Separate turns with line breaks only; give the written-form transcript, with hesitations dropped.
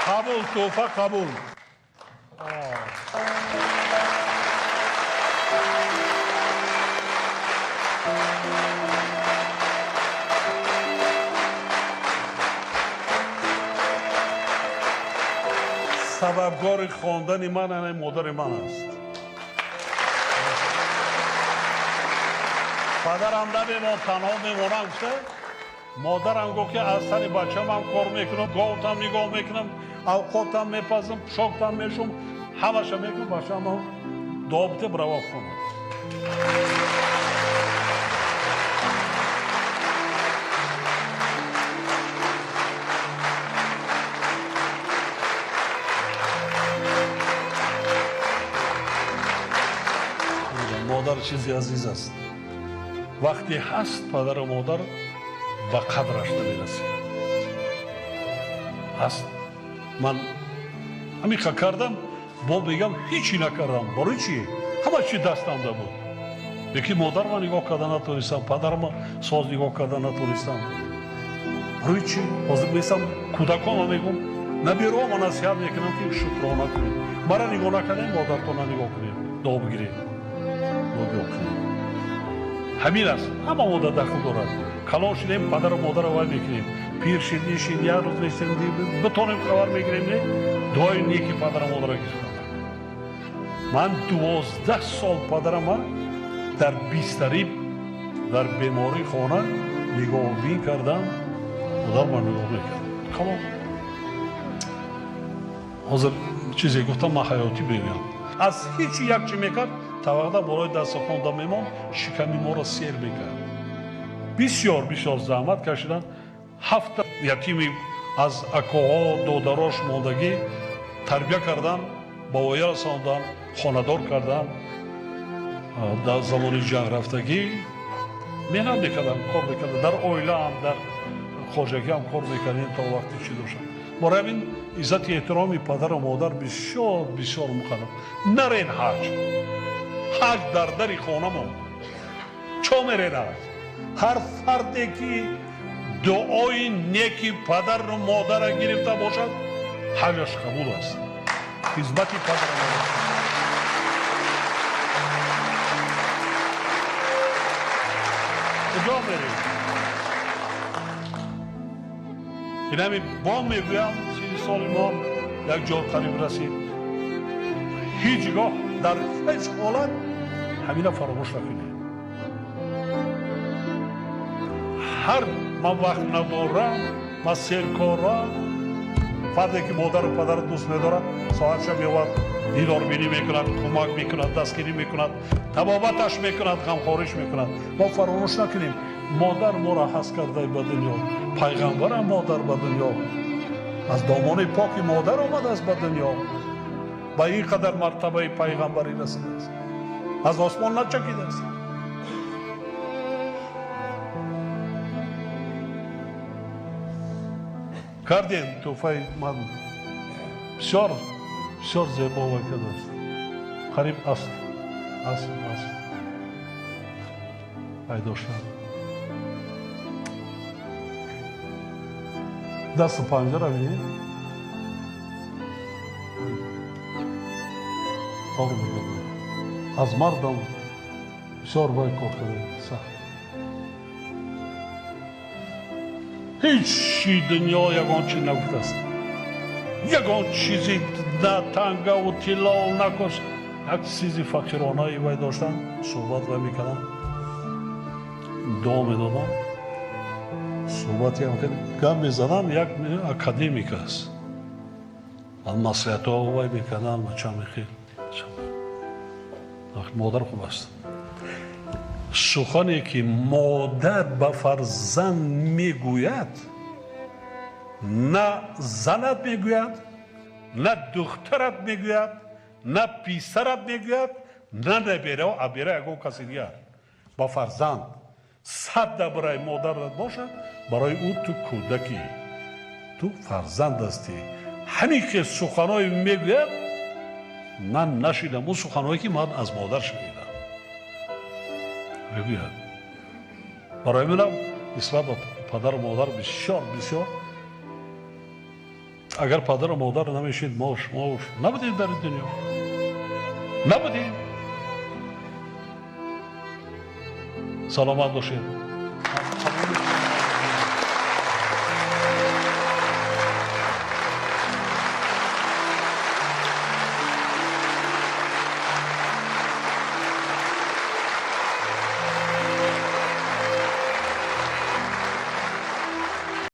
Қабул, тӯҳфа қабул. Сабабгори хондани ман ана модари ман аст. Падарам намемон, танҳо мемонам гуфта, модарам гуфт ки аз сари бачамам кор мекунам, говтам нигоҳ мекунам, авқотам мепазам, пӯшоктам мешум, ҳамаша мекунам, бачамам дуо бите бирава хонад. Модар чизи азиз аст. Вақте ҳаст падару модар ба қадраш намерасид. Ҳаст. Ман ҳамиқа кардам, бо мегам ҳечи накардам. Барои чи? Ҳама чи дастамда буд. Лекин модарма нигоҳ карда натонистам, падарма соз нигоҳ карда натонистам. Барои чи? Ҳозир месам кӯдаконма мегӯм, наберома насиҳат мекунам ки шукрона кунед. Мара нигоҳ накардем, модартона нигоҳ кунед, дуо бигиред. Нигоҳ кунед. Ҳамин аст, ҳама модар дахл дорад. Калон шудем, падару модарро вай мекунем. Пир шид, ин шид, як рӯз мешидем, битонем хабар мегирем, не? Дуои неки падару модарро гирифтам. Ман 12 сол падарама дар бистарӣ, дар бемории хона нигоҳбин кардам, модарма нигоҳ мекард. Калон. Ҳозир чизе гуфтам, ман ҳаётӣ мегӯям. Аз ҳеҷ як чи мекард, тавақда болои дастархонда мемонд, шиками моро сер мекард. Бисёр бисёр заҳмат кашиданд. 7 ятими аз акоҳо, додарош мондагӣ тарбия кардан, ба воя расондан, хонадор кардан. Дар замони ҷанг рафтагӣ меҳнат мекардам, кор мекардам. Дар оилаам, дар хоҷагиам кор мекардем то вақте чӣ доштам. Барои ҳамин иззати эҳтироми падару модар бисёр бисёр муқаддам. Нарен ҳаҷ. Ҳаҷ дар дари хонамон. Чо мерен ҳаҷ? Ҳар фарде ки дуои неки падару модарро гирифта бошад, ҳаҷаш қабул аст. Хизмати падару модар. Куҷо мерем? Инами бо мегӯям, 30 соли мо як ҷо қариб расид. Ҳеҷ гоҳ дар ҳеҷ ҳолат ҳамина фаромӯш накунед. Ҳар ман вақт надорам, ман серкорам. Фарде ки модару падарро дӯст медорад, соатша меовад, дидорбинӣ мекунад, кӯмак мекунад, дастгирӣ мекунад, табобаташ мекунад, ғамхориш мекунад. Мо фаромӯш накунем, модар моро ҳаст карда ба дунё, пайғамбарам модар ба дунё, аз домони поки модар омадааст ба дунё, ба ин қадар мартабаи пайғамбарӣ расидааст, аз осмон начакидааст. Кардем тӯҳфаи ман бисёр бисёр зебо вай кардааст. Қариб аср аср аср пайдо шуд. Дасту панҷара бинед, кор мекардам. Аз мардам бисёр вай кор кардем, сахт. Ҳеҷ дунё ягон чи нагуфтааст. Ягон чизи на тангаву тиллову накош. Як чизи фақиронаи вай доштан, суҳбат вай мекардам, дуо медодам. Суҳбатиам гап мезадам, як академик аст. Ман маслиҳатҳо вай мекардам, бачам мехел. Модар хуб аст. Сухане ки модар ба фарзанд мегӯяд, на занат мегӯяд, на духтарат мегӯяд, на писарат мегӯяд, на набера, абера ягон каси дигар. Ба фарзанд 100 барои модарат бошад, барои ӯ ту кӯдакӣ, ту фарзанд ҳастӣ. Ҳамин ки суханое мегӯяд, ман нашидам ӯ суханое ки ман аз модар шунидам. Мегӯяд. Барои манам нисбат ба падару модар бисёр бисёр Агар падару модар намешид, мо шумо набудем дар ин дунё, набудем. Саломат бошед.